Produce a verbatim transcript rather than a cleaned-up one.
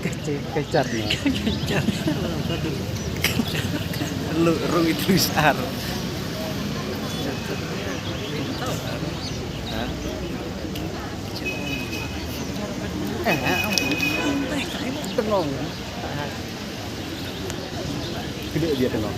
Kecap, kecap ni. Kecap. Lu rung itu besar. Hah? Eh, tengok. Kedek dia tengok.